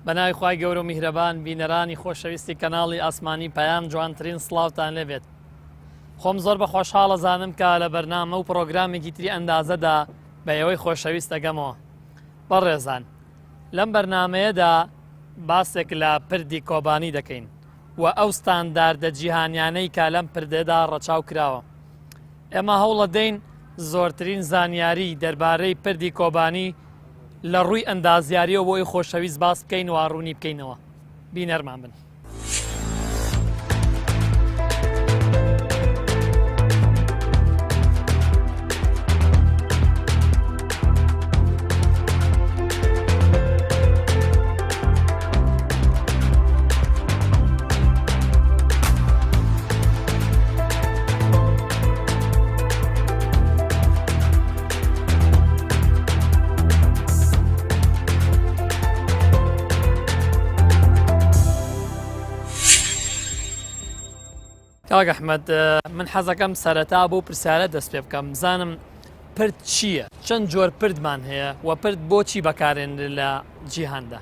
بەناوی خوای گەورە و میهرەبان بینەرانی خۆشەویستی کەناڵی ئاسمانی پەیام جوانترین سڵاوتان لێبێت خۆم زۆر بە خۆشحاڵە زانم کە لە بەرنامە و پڕۆگرامێکی تری ئەندازەدا بە ئێوەی خۆشەویست ئەگەمەوە بەڕێزان لەم بەرنامەیەدا باسێک لە پردی کۆبانی دەکەین و ئەو ستانداردە جیهانیانەی کە لەم پردەدا ڕەچاو کراوە ئێمە هەوڵەدەین زۆرترین زانیاری دەربارەی پردی کۆبانی لە ڕووی ئەندازیاریەوە بۆ ئەوی خۆشەویست باس بکەین و ڕوونی بکەینەوە بینەرمان بن. کاک ئەحمەد من حەزەکەم سەرەتا بۆ پرسیارە دەست پێ بکەم بزانم پرد چییە؟ چەند جۆر پردمان هەیە و پرد بۆچی بەکارێنرێت لە جیهاندا؟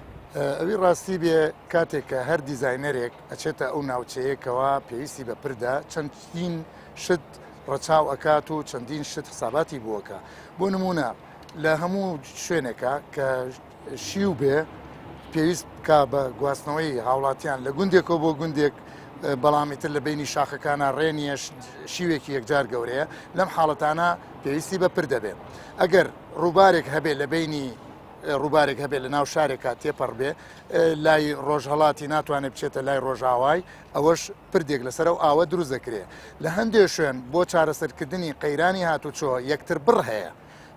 ئەوی ڕاستی بێ کاتێک کە هەر دیزاینەرێک ئەچێتە ئەو ناوچەیە کەوا پێویستی بە پردە چەندین شت ڕەچاو ئەکات و چەندین شت حساباتی بۆکە بۆ نمونە لە هەموو شوێنێکە کە شیو بێ پێویست بکە بە گواستنەوەی هاوڵاتیان لە گوندێکەوە بۆ گوندێک بەڵام ئیتر لە بینی شاخەکانە ڕێنیە شیوێکی یەکجار گەورەیە لەم حاڵەتانە پێویستی بە پر دەبێت ئەگەر ڕووبارێک هەبێت لە بینی ڕووبارێک هەبێت لە ناو شارێکا تێپەڕ بێ لای ڕۆژهڵاتی ناتوانێت بچێتە لای ڕۆژاوای ئەوەش پردێک لەسەر ئەو ئاوە دروست دەکرێت لە هەندێک شوێن بۆ چارەسەرکردنی قەیرانی هاتوچۆ یەکتر بڕ هەیە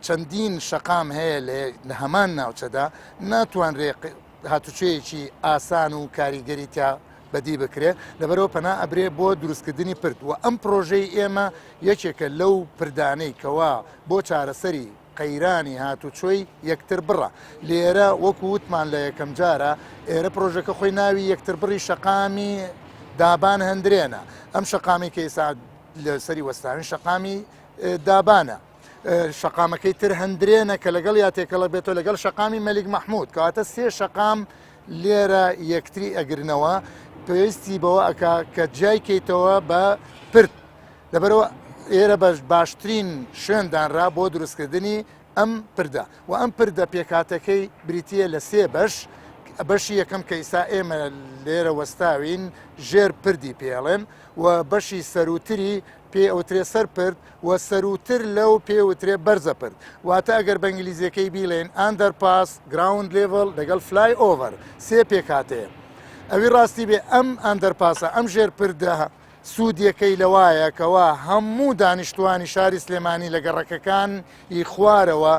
چەندین شەقام هەیە لە هەمان ناوچەدا ناتوانرێ هاتوچۆیەکی ئاسان و کاریگەری تیا بەدی بکرێ لەبەرەوە پەنا ئەبرێ بۆ دروستکردنی پرد و ئەم پرۆژەی ئێمە یەکێکە لەو پردانەی کەوا بۆ چارەسەری قەیرانی هاتوچۆی یەکتر بڕە لێرە وەکو وتمان لە یەکەم جارە ئێرە پرۆژەکە خۆی ناوی یەکتر بڕی شەقامی دابان هەندرێنە ئەم شەقامی کە ئێستا لەسەری وەستاوین شەقامی دابانە شەقامەکەی تر هەندرێنە کە لەگەڵ یا تێکەڵە بێتەوە لەگەڵ شەقامی مەلیک مەحمود کەواتە سێ شەقام لێرە یەکتری ئەگرنەوە پێویستی بەوە ئەک کە جیای کەیتەوە بە پرد لەبەرەوە ئێرە بەش باشترین شوێن دانرا بۆ دروستکردنی ئەم پردە و ئەم پردە پێکاتەکەی بریتە لە سێ بەش بەشی یەکەم کە ئیسا ئێمە لێرە وەستاوین ژێر پردی پێڵێن و بەشی سەروتری پێ ئەوترێ سەر پرد و سەرووتر لەو پێ وترێ بەرزە پرد واتە ئەگەر بە ئینگلیزیەکەی بیڵێن underpass ground level لەگەڵ flyover سێ پێکهاتەیە ئەوی ڕاستی بێ ئەم underpass ە ئەم ژێر پردە سوودیەکەی لەوایە کەوا هەموو دانیشتوانی شاری سلێمانی لە گەڕەکەکان ی خوارەوە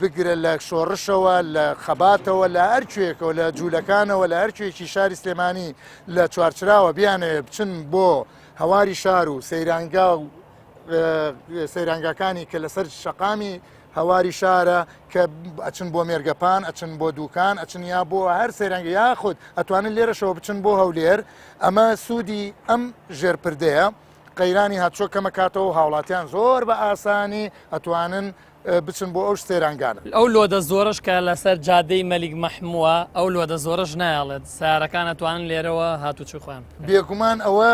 بگرە لە شۆڕشەوە لە خەباتەوە لە هەرکوێکەوە لە جوولەکانەوە لە هەرکوێکی شاری سلێمانی لە چوارچراوە بیانەوێ بچن بۆ هەواری شار و سەیرانگا و سەیرانگاکانی کە لەسەر شەقامی هەواری شارە کە ئەچن بۆ مێرگەپان ئەچن بۆ دوکان ئەچن یا بۆ هەر سەیرانگە یاخود ئەتوانن لێرەشەوە بچن بۆ هەولێر ئەمە سوودی ئەم ژێرپردەیە قەیرانی هاتچۆ کەمەکاتەوە هاوڵاتیان زۆر بە ئاسانی ئەتوانن بچن بۆ ئەو سەیرانگانە. ئەو لۆدە زۆرەش کە لەسەر جادەی مەلیک مەحمووە ئەو لۆدە زۆرەش نایەڵێت سەیارەکان ئەتوانن لێرەوە هاتوچۆی خۆیان بکەن. بێگومان ئەوە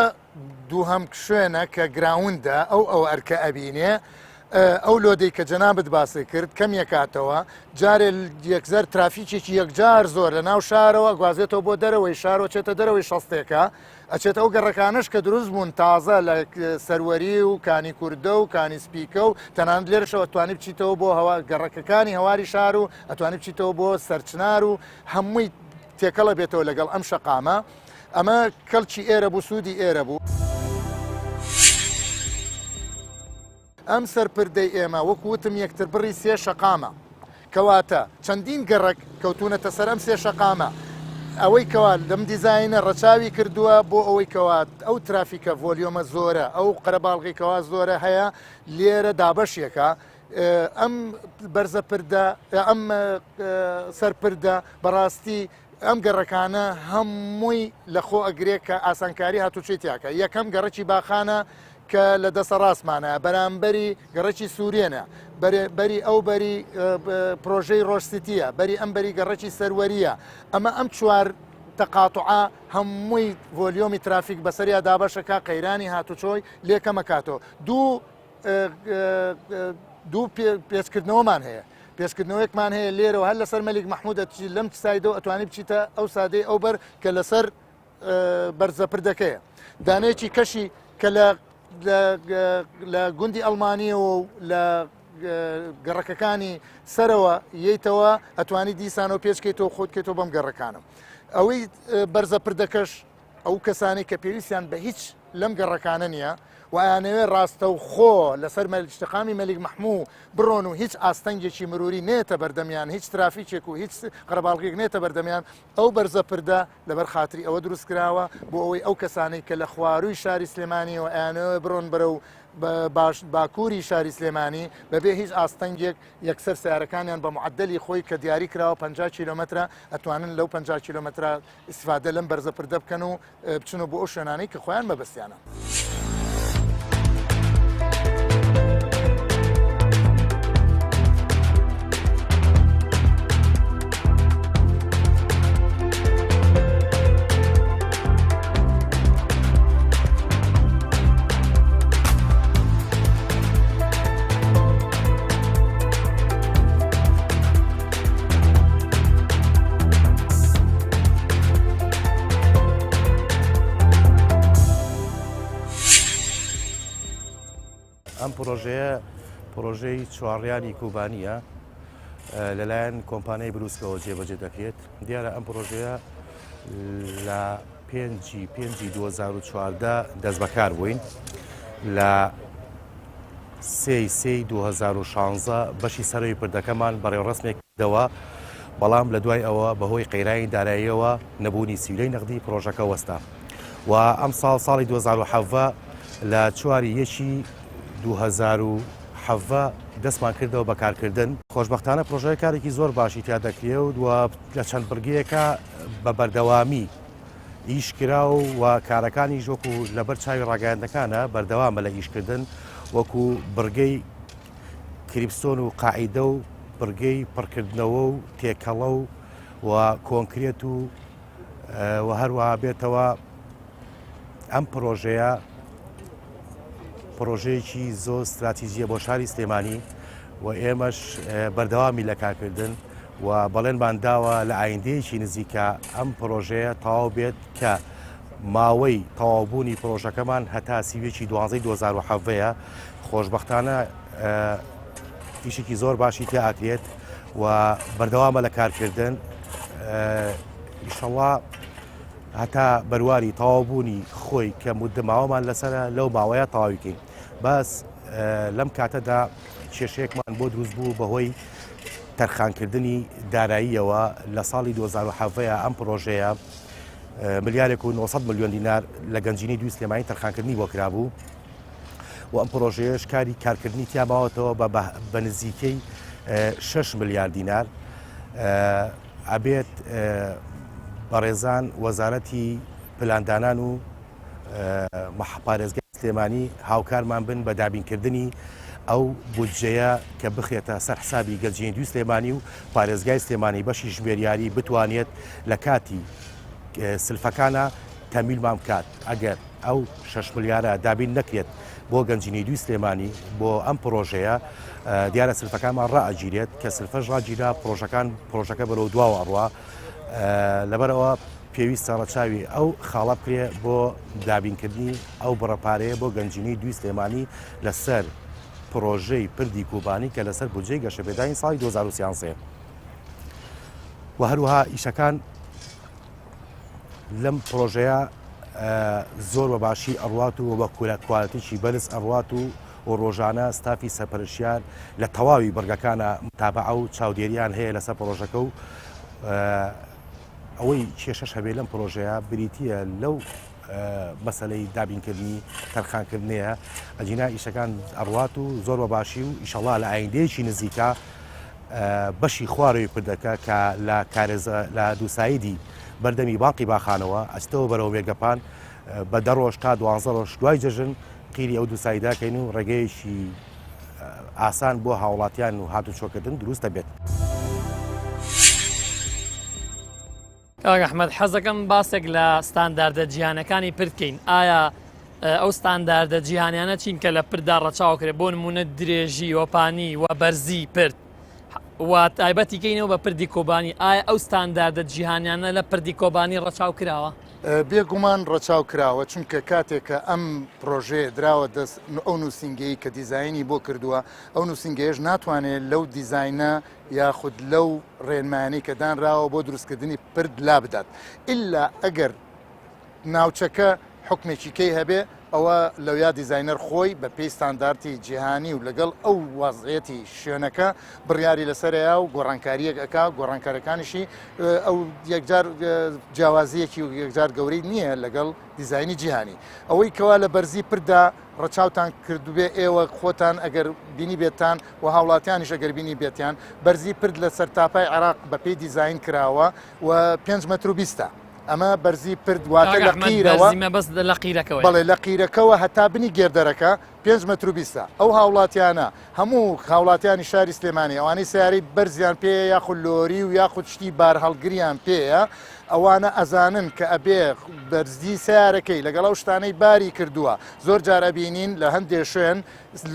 دووهەم شوێنە کە ground ە ئەو ئەو ئەرکە ئەبینێ ئەو لۆدەی کە جەنابت باسی کرد کەم یەکاتەوە جارێ یەکزەر ترافیکێکی یەکجار زۆر لە ناو شارەوە گوازێتەوە بۆ دەرەوەی شارۆ چێتە دەرەوەی شەستێکە ئەچێت ئەو گەڕەکانەش کە دروست بوون تازە لە سەروەری و کانی کوردە و کانی سپیکە و تەنانەت لێرەشەوە ئەتوانی بچیتەوە بۆ هەوا گەڕەکەکانی هەواری شار و ئەتوانی بچیتەوە بۆ سەرچنار و هەمووی تێکەڵە بێتەوە لەگەڵ ئەم شەقامە ئەمە کەڵکی ئێرە بوو سوودی ئێرە بوو. ئەم سەرپردەی ئێمە وەکو وتم یەکتربڕی سێ شەقامە، کەواتە چەندین گەڕەک کەوتوونەتە سەر ئەم سێ شەقامە، ئەوەی کەوا لەم دیزاینە ڕەچاوی کردووە بۆ ئەوەی کەوا ئەو ترافیکە volume ە زۆرە ئەو قەرەباڵغی کەوا زۆرە هەیە لێرە دابەشێکە ئەم بەرزە پردە ئەم سەرپردە بەڕاستی ئەم گەڕەکانە هەمووی لەخۆ ئەگرێ کە ئاسانکاری هاتوچۆی تیاکە یەکەم گەڕەکی باخانە. کە لە دەسە ڕاستمانە بەرامبەری گەڕەکی سوورێنە، بەری ئەو بەری پرۆژەی ڕۆژ سیتیە، بەری ئەم بەری گەڕەکی سەروەریە، ئەمە ئەم چوار تەقاتوعە هەمووی volume ی ترافیک بەسەریا دابەشەکە قەیرانی هاتوچۆی لێکەمەکاتەوە. دوو دوو پێچکردنەوەمان هەیە پێچکردنەوەیەکمان هەیە لێرەوە هەر لەسەر مەلیک مەحمود ئەچی لەم side ەوە ئەتوانی بچیتە ئەو side ەی ئەو بەر کە لەسەر بەرزە پردەکەیە دانەیەکی کەشی کە لە لە گوندی ئەڵمانیەوە و لە گەڕەکەکانی سەرەوە یەیتەوە ئەتوانی دیسانەوە پێچکەیتەوە خۆت کەیتەوە بەم گەڕەکانم ئەوەی بەرزە پردەکەش ئەو کەسانەی کە پێویستیان بە هیچ لەم گەڕەکانە نییە و ئەیانەوێ ڕاستەوخۆ لەسەر شەقامی مەلیک مەحموو بڕۆن و هیچ ئاستەنگێکی مروری نێتە بەردەمیان هیچ ترافیکێک و هیچ قەرەباڵغیەک نێتە بەردەمیان ئەو بەرزە پردە لەبەر خاتری ئەوە دروست کراوە بۆ ئەوەی ئەو کەسانەی کە لە خوارووی شاری سلێمانیەوە ئەیانەوێ بڕۆن بەرەو باکووری شاری سلێمانی بەبێ هیچ ئاستەنگێک یەکسەر سیارەکانیان بە معدلی خۆی کە دیاری کراوە 50 کیلۆمەترە ئەتوانن لەو 50 کیلۆمەترە ئیستفادە لەم بەرزە پردە بکەن و بچنەوە بۆ ئەو شوێنانەی کە خۆیان مەبەستیانە. ئەم پرۆژەیە پرۆژەی چوارڕیانی کوبانیە لەلایەن کۆمپانیای بروسکەوە جێبەجێ دەکرێت دیارە ئەم پرۆژەیە لە پێنجی پێنجی 2014 دەست بەکار بووین لە سێی سێی 2016 بەشی سەرەوەی پردەکەمان بەڕێوڕەسمێک کردەوە، بەڵام لە دوای ئەوە بەهۆی قەیرانی داراییەوە نەبوونی سیولەی نەقدی پرۆژەکە وەستا و ئەمساڵ ساڵی 2017 لە چواری یەکی 2017 دەستمان کردەوە بە کارکردن. خۆشبەختانە پرۆژەکە کارێکی زۆر باشی تیا دەکرێ و لە چەند بڕگەیەکە بە بەردەوامی ئیش کرا و کارەکانیش وەکو لەبەر چاوی ڕاگەیاندنەکانە بەردەوامە لە ئیشکردن وەکو بڕگەی kerbstone و قاعیدە و بڕگەی پڕکردنەوە و تێکەڵە و و کۆنکرێت و و هەروەها بێتەوە ئەم پرۆژەیە پرۆژەیەکی زۆر ستراتیژیە بۆ شاری سلێمانی و ئێمەش بەردەوامی لە کارکردن و بەڵێنمان داوە لە ئایندەیەکی نزیکە ئەم پرۆژەیە تەواو بێت کە ماوەی تەواوبوونی پرۆژەکەمان هەتا سیویەکی دوانزەی 2017 خۆشبەختانە ئیشێکی زۆر باشی تیا ئەکرێت و بەردەوامە لە کارکردن ئیشەڵا هەتا بەرواری تەواوبوونی خۆی کە مدە ماوەمان لەسەرە لەو ماوەیە تەواویکەین بەس لەم کاتەدا کێشەیەکمان بۆ دروست بوو بەهۆی تەرخانکردنی داراییەوە لە ساڵی 2017 ئەم پرۆژەیە ملیارێک و 900 ملیۆن دینار لە گەنجینەی دوی سلێمانی تەرخانکردنی بۆ کرابوو و ئەم پرۆژەیەش کاری کارکردنی تیا ماوەتەوە بە نزیکەی 6 ملیار دینار ئەبێت بەڕێزان وەزارەتی پلاندانان و پارێزگای سلێمانی هاوکارمان بن بە دابینکردنی ئەو بودجەیە کە بخرێتە سەر حسابی گەنجینەی دووی سلێمانی و پارێزگای سلێمانی بەشی ژمێریاری بتوانێت لە کاتی سلفەکانە تەمیلمان بکات ئەگەر ئەو 6 ملیارە دابین نەکرێت بۆ گەنجینەی دووی سلێمانی بۆ ئەم پرۆژەیە دیارە سلفەکانمان ڕائەگیرێت کە سلفەش ڕاگیرا پرۆژەکان پرۆژەکە بەرەو دواوە ئەڕوا لەبەرئەوە پێویستە ڕەچاوی ئەو خاڵە بکرێ بۆ دابینکردنی ئەو بڕە پارەیە بۆ گەنجینەی دووی سلێمانی لەسەر پڕۆژەی پردی کوبانی کە لەسەر بودجەی گەشەپێدانی ساڵی 2013 و هەروەها ئیشەکان لەم پڕۆژەیە زۆر بە باشی ئەڕوات و بە کورە quality ێکی بەرز ئەڕوات و و ڕۆژانە ستافی سەرپەرشتیار لە تەواوی بڕگەکانە متابعە و چاودێریان هەیە لەسەر پڕۆژەکە و ئەوەی کێشەش هەبێ لەم پرۆژەیە بریتە لەو مەسلەی دابینکردنی تەرخانکردنەیە ئەجینا ئیشەکان ئەڕوات و زۆر بە باشی و ئیشەڵا لە ئایندەیەکی نزیکە بەشی خوارەوەی پردەکە کە لە کارێزە لە دووسایدی بەردەمی باقی باخانەوە ئەستەوە بەرەو مێگەپان بە دە ڕۆژ تا دوانزە ڕۆژ دوای جەژن. قیری ئەو دوو side ەکەین و ڕێگەیەکی ئاسان بۆ هاوڵاتیان و هاتوچۆکردن دروست دەبێت. کاک ئەحمەد حەزەکەم باسێک لە ستانداردە جیهانەکانی پرد کەین ئایا ئەو ستانداردە جیهانیانە چین کە لە پرددا ڕەچاو کرێ بۆ نمونە درێژی و پانی و بەرزی پرد و تایبەتی کەینەوە بە پردی کۆبانی ئایا ئەو ستانداردە جیهانیانە لە پردی کۆبانی ڕەچاو کراوە؟ بێگومان ڕەچاو کراوە چونکە کاتێک کە ئەم پرۆژەیە دراوە دەست ئەو نووسینگەی کە دیزایینی بۆ کردووە ئەو نووسینگەیەش ناتوانێت لەو دیزاینە یاخود لەو ڕێنمایانەی کە دانراوە بۆ دروستکردنی پرد لابدات ئللا ئەگەر ناوچەکە حکمێکی کەی هەبێ ئەوە لەویا دیزاینەر خۆی بە پێی ستاندارتی جیهانی و لەگەڵ ئەو وەزعیەتی شوێنەکە بڕیاری لەسەرەیە و گۆڕانکاریەک ئەک گۆڕانکارەکانیشی ئەو یەکجار جیاوازیەکی و یەکجار گەورەی نییە لەگەڵ دیزایانی جیهانی ئەوەی کەوا لە بەرزی پردا ڕەچاوتان کردوبێ ئێوە خۆتان ئەگەر بینی بێتان و هاوڵاتیانیش ئەگەر بینی بێتیان بەرزی پرد لە سەرتاپای عێراق بە پێی دیزاین کراوە و 5 مەتر و بیستە ئەمە بەرزی پرد واتە لە قیرەوە مەبەست لە قیرەکەوە بەڵێ لە قیرەکەوە هەتا بنی گێردەرەکە 5 مەتر و بیستە ئەو هاوڵاتیانە هەموو هاوڵاتیانی شاری سلێمانی ئەوانەی سیارەی بەرزیان پێیە یاخود لۆری و یاخود شتی بارهەڵگریان پێیە ئەوانە ئەزانن کە ئەبێ بەرزی سیارەکەی لەگەڵ ئەو شتانەی باری کردووە زۆر جار ئەبینین لە هەندێ شوێن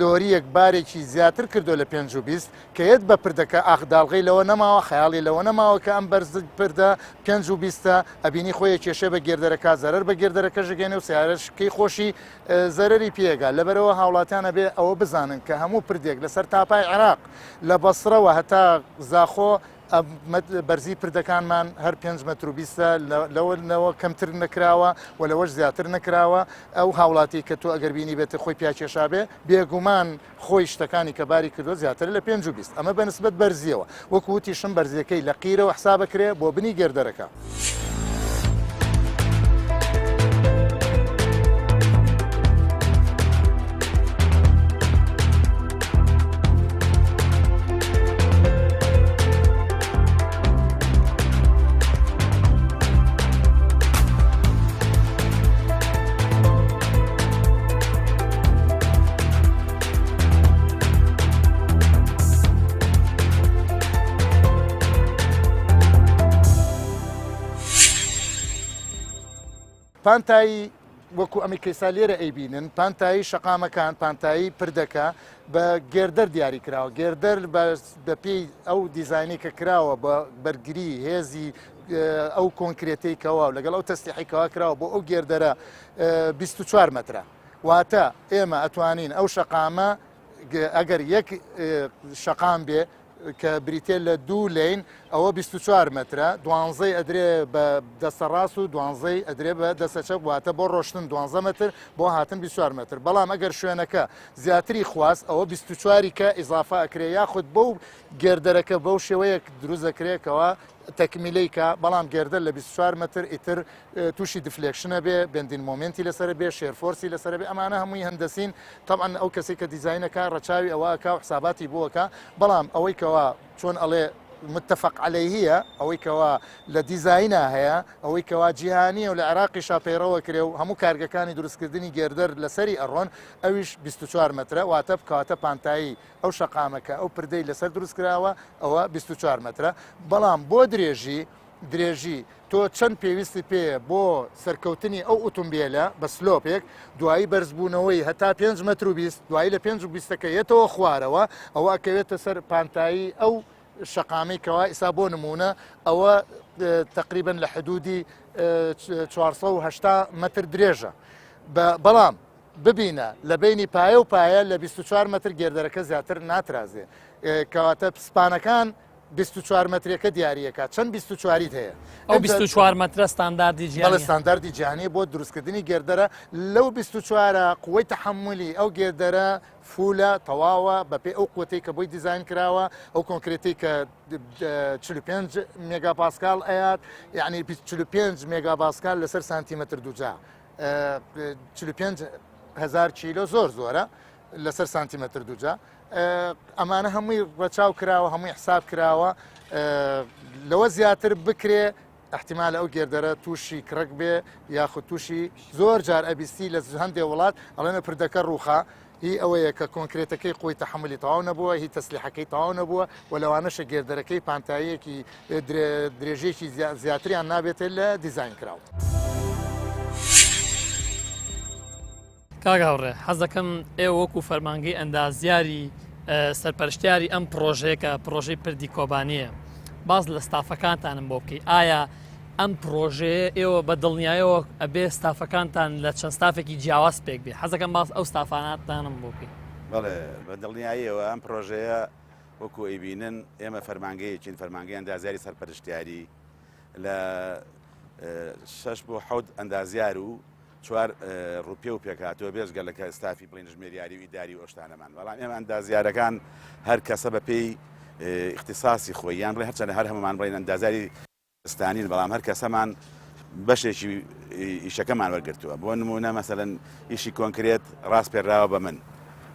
لۆریەک بارێکی زیاتر کردو لە 520 کە یەت بە پردەکە ئاخ داڵغەی لەوە نەماوە خەیاڵی لەوە نەماوە کە ئەم بەرز پردە 520 ئەبینی خۆی کێشێ بە گێردەرەکە زەرەر بە گێردەرەکە ژگەێنێ و سیارەشکەی خۆشی زەرەری پێگا لەبەرەوە هاوڵاتیان ئەبێ ئەوە بزانن کە هەموو پردێک لەسەر تاپای عێراق لە بەسرەوە هەتا زاخۆ بەرزی پردەکانمان هەر 5 مەتر و بیستە لەوە لەوە کەمتر نەکراوە و لەوەش زیاتر نەکراوە ئەو هاوڵاتی کە تۆ ئەگەر بینی بێت خۆی پیاکێشابێ بێگومان خۆی شتەکانی کە باری کردووە زیاتر لە 5 ئەمە بە نسبەت بەرزیەوە وەکو وتیشم بەرزیەکەی لە قیرەوە حسابەکرێ بۆ بنی گێردەرەکە. پانتایی وەکو ئەمی کەیسا لێرە ئەیبینن پانتایی شەقامەکان پانتایی پردەکە بە گێردەر دیاری کراوە گێردەر بەپێی ئەو دیزایانی کە کراوە بە بەرگری هێزی ئەو کۆنکرێتەی کەوا و لەگەڵ ئەو تەسلیحی کەوا کراوە بۆ ئەو گێردەرە 24 مەترە واتە ئێمە ئەتوانین ئەو شەقامە ئەگەر یەک شەقام بێ کە بریتە لە دوو lane ئەوە 24 مەترە دوانزەی ئەدرێ بە دەستە ڕاست و دوانزەی ئەدرێ بە دەستە چەپ واتە بۆ ڕۆشتن دوانزە مەتر بۆ هاتن 24 مەتر بەڵام ئەگەر شوێنەکە زیاتری خواست ئەوە 24 کە ئیزافە ئەکرێ یاخود بەو گێردەرەکە بەو شێوەیەک دروست دەکرێتەوە تەکمیلەی کە بەڵام گێردەر لە 24 مەتر ئیتر تووشی deflection ە بێ bending moment ی لەسەر بێ shear force ی لەسەر بێ ئەمانە هەمووی هەندەسین تەبعەن ئەو کەسێک کە دیزاینەکە ڕەچاوی ئەوەکە و حساباتی بۆکە بەڵام ئەوەی کەوا چۆن ئەڵێ متفق علیهیە ئەوەی کەوا لە دیزاینا هەیە ئەوەی کەوا جیهانیە و لە عێراقیشا پەیڕەوە کرێ و هەموو کارگەکانی دروستکردنی گێردەر لەسەری ئەڕۆن ئەویش 24 مەترە واتە بکاتە پانتایی ئەو شەقامەکە ئەو پردەی لەسەر دروست کراوە ئەوە 24 مەترە بەڵام بۆ درێژی درێژی تۆ چەند پێویستی پێیە بۆ سەرکەوتنی ئەو ئوتومبیلە بە slope ێک دوایی بەرزبوونەوەی هەتا 5 مەتر و 20 دوایی لە 5 و بیستەکە یەتەوە خوارەوە ئەوە ئەکەوێتە سەر پانتایی ئەو شەقامەی کەوا ئیسا بۆ نمونە ئەوە تقریبا لە حدودی 480 مەتر درێژە بەڵام ببینە لە بینی پایە و پایە لە 24 مەتر گێردەرەکە زیاتر ناترازێ کەواتە span ەکان 24 مەترەکە دیاریەکە چەند 24 هەیە ئەو 24 مەترە ستانداردی جیهانی ستانداردی جیهانی بۆ دروستکردنی girder ە لەو 24 قوەی تەحملی ئەو girder ە full ە تەواوە بەپێ ئەو قوتەی کە بۆی دیزاین کراوە ئەو کۆنکرێتی کە 45 مێگاپاسکال ئەیات یعنی 45 مێگاپاسکال لەسەر سانتیمەتر دوجا 45 هزار کیلۆ زۆر زۆرە لەسەر سانتیمەتر دوجا ئەمانە هەمووی ڕەچاو کراوە هەمووی حساب کراوە لەوە زیاتر بکرێ. ئەحتیمالە ئەو گێردەرە تووشی crack بێ یاخود تووشی زۆر جار ئەبیستی لە هەندێ وڵات ئەڵێنە پردەکە ڕووخا هی ئەوەیە کە کۆنکرێتەکەی قوەی تەحەمولی تەواو نەبووە، هی تەسلیحەکەی تەواو نەبووە و لەوانەشە گێردەرەکەی پانتاییەکی درێژیەکی زیاتریان نابێتێ لە دیزاین کراو. کاک هاوڕێ حەز دەکەم ئێوە وەکو فەرمانگەی ئەندازیاری سەرپەرشتیاری ئەم پڕۆژەیە کە پڕۆژەی پردی کۆبانییە باس لە ستافەکانتانم بۆ بکەی ئایا ئەم پڕۆژەیە ئێوە بە دڵنیایەوە ئەبێ ستافەکانتان لە چەند ستافێکی جیاواز پێک بێ حەزەکەم باس ئەو ستافاناتانم بۆ بکەی. بەڵێ بە دڵنیاییەوە ئەم پڕۆژەیە وەکو ئەیبینن ئێمە فەرمانگەیەکین فەرمانگەی ئەندازیاری سەرپەرشتیاری لە شەش بۆ حەوت ئەندازیار و چوار ڕووپێو پێکهاتووە بێجگە لە کە ستافی بڵین ژمێریاری و ئیداری و ئەو شتانەمان بەڵام ئێمە ئەندازیارەکان هەر کەسە بە پێی ئیختیساسی خۆی یان بڵێ هەرچەندە هەر هەمومان بڵێن ئەندازیاری ستانین بەڵام هەر کەسەمان بەشێکی ئیشەکەمان وەرگرتووە بۆ نمونە مەسەلەن ئیشی کۆنکرێت ڕاسپێراوە بە من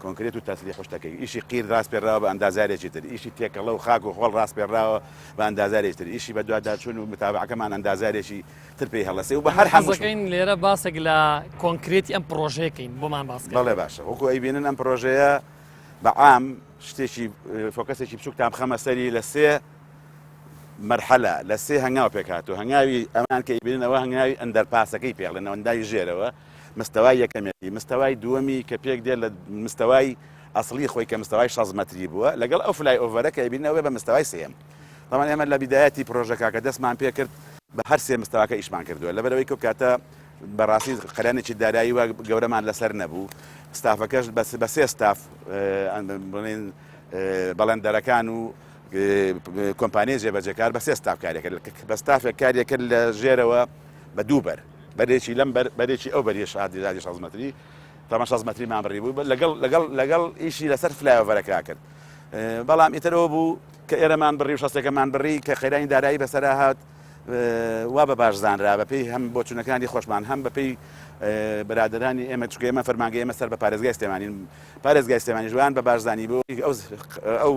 کۆنکرێت و تەسلیح و شتەکەی ئیشی قیر ڕاسپێراوە بە ئەندازیارێکی تر ئیشی تێکەڵە و خاک و خۆڵ ڕاسپێراوە بە ئەندازیارێکی تر ئیشی بەدواداچوون و متابعەکەمان ئەندازیارێکی تر پێی هەڵەسێ و بە هەر حەز دەکەین لێرە باسێک لە کۆنکرێتی ئەم پڕۆژەیە کەین بۆمان باس کەن. بەڵێ باشە وەکو ئەیبینن ئەم پڕۆژەیە بە عام شتێکی focus ێکی بچووکتان بخەمە سەری لە سێ مەرحەلە لە سێ هەنگاو پێکهاتوو هەنگاوی ئەمان کە ئەیبینن ئەوە هەنگاوی underpass ەکەی پێڵێن ئەوەندای ژێرەوە مستەوای یەکەمێتی مستەوای دووەمی کە پێک دێت لە مستەوای ئەسڵی خۆی کە مستەوای 60 مەتری بووە لەگەڵ ئەو flyover ە کە ئەیبینن ئەوە بە مستەوای سێیەم تەبعەن ئێمە لە بیدایەتی پرۆژەکە کە دەستمان پێکرد بە هەر سێ مستەواکە ئیشمان کردووە لەبەرئەوەی کەو کاتە بەڕاستی قەرانێکی دارایی وا گەورەمان لەسەر نەبوو ستافەکەش بە سێ ستاف بڵێن بەڵێندەرەکان و کۆمپانیای جێبەجێکار بە سێ ستاف کارێکرد بە ستافێک کارێکرد لە ژێرەوە بە دوو بەر بەرێکی لەم بەر بەرێکی ئەو بەری شادی 6 مەتری تەمە 6 مەتریمان بڕی بوو لەگەڵ لەگەڵ لەگەڵ ئیشی لەسەر flyover ەکە کرد بەڵام ئیترەوە بوو کە ئێرەمان بڕی و شەستەکەمان بڕی کە قەیرانی دارایی بەسەرا هات وا بە باش زانرا بەپێی هەم بۆچوونەکانی خۆشمان هەم بەپێی برادەرانی ئێمە چونکە ئێمە فەرمانگەی ئێمە سەر بە پارێزگای سلێمانین پارێزگای سلێمانیش وایان بە باش زانی بۆ ئەو ئەو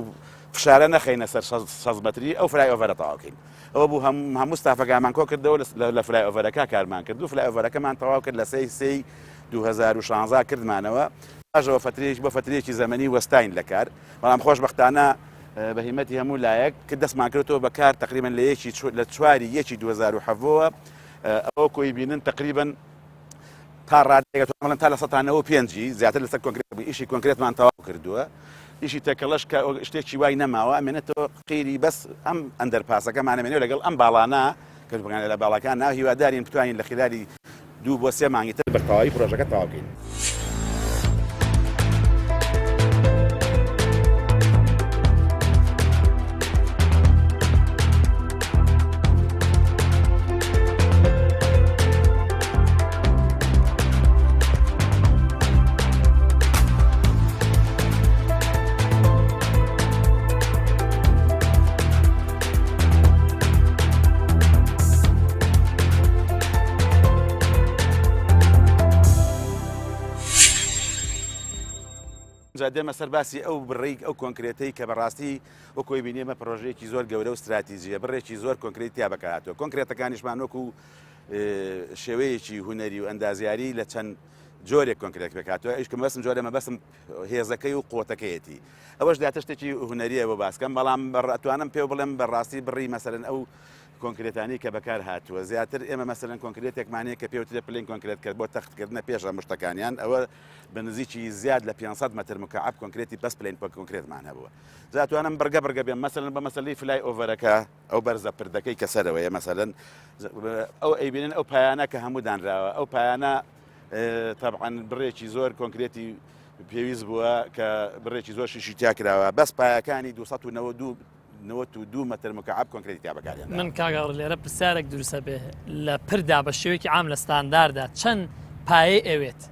فشارە نەخەینە سەر شەست مەتری ئەو flyover ە تەواو کەین ئەوە بوو هەم هەموو ستافەکانمان کۆ کردەوە لە flyover ەکە کارمان کرد و flyover ەکەمان تەواو کرد لە سێی سێی 2016 کردمانەوە پاشەوە فەترەیەک بۆ فەترەیەکی زەمەنی وەستاین لە کار بەڵام خۆشبەختانە بە هیمەتی هەموو لایەک کە دەستمان کردەوە بە کار تقریبا لە یەکی لە چواری یەکی 2017ەوە ئەوە کۆی بینن تقریبا تا ڕادەیەک بڵێن تا لە 95 زیاتر لەسەر کۆنکرێت بوو ئیشی کۆنکرێتمان تەواو کردووە ئیشی تێکەڵەش کە شتێکی وای نەماوە ئەمێنێتەوە قیری بەس ئەم underpass ەکەمان ئەمێنێ لەگەڵ ئەم باڵانە کە بگەنە لە باڵەکان نا هیوادارین بتوانین لە خلالی دوو بۆ سێ مانگی تر بە تەواوی پرۆژەکە تەواو کەین. جا دێمە سەر باسی ئەو بڕەی ئەو کۆنکرێتەی کە بەڕاستی وەکۆی بینی ئێمە پرۆژەیەکی زۆر گەورە و ستراتیجیە بڕێکی زۆر کۆنکرێت تیا بەکارهاتووە کۆنکرێتەکانیشمان وەکو شێوەیەکی هونەری و ئەندازیاری لە چەند جۆرێک کۆنکرێت پێکهاتووە ئیش کە مەبەستم جۆرە مەبەستم هێزەکەی و قوتەکەیەتی ئەوەش زیاتر شتێکی هونەریە بۆ باسکەم بەڵام ئەتوانم پێ بڵێم بەڕاستی بڕی مەسەرەن ئەو کۆنکرێتانی کە بەکار هاتووە زیاتر ئێمە مەسەرەن کۆنکرێتێکمان هەیە کە پێوترێ plain concrete کە بۆ تەختکردنە پێشە مشتەکانیان ئەوە بە نزیکی زیاد لە 500 متر مکعب کۆنکرێتی بەس plain concrete مان هەبووە جا توانم بڕگە بڕگە بێم مەسەلەن بە مەسەلەی flyover ەکە ئەو بەرزە پردەکەی کە سەرەوەیە مەسەلەن ئەو ئەیبینن ئەو پایانە کە هەموو دانراوە ئەو پایانە تەبعەن بڕێکی زۆر کۆنکرێتی پێویست بووە کە بڕێکی زۆر شیشی تیا کراوە بەس پایەکانی 292 92 متر مکعب کۆنکرێتی تیا بەکارهێنراوە. من کاک هاوڕێ لێرە پرسیارێک دروست ئەبێ لە پردا بە شێوەیەکی عام لە ستانداردا چەند پایەی ئەوێت؟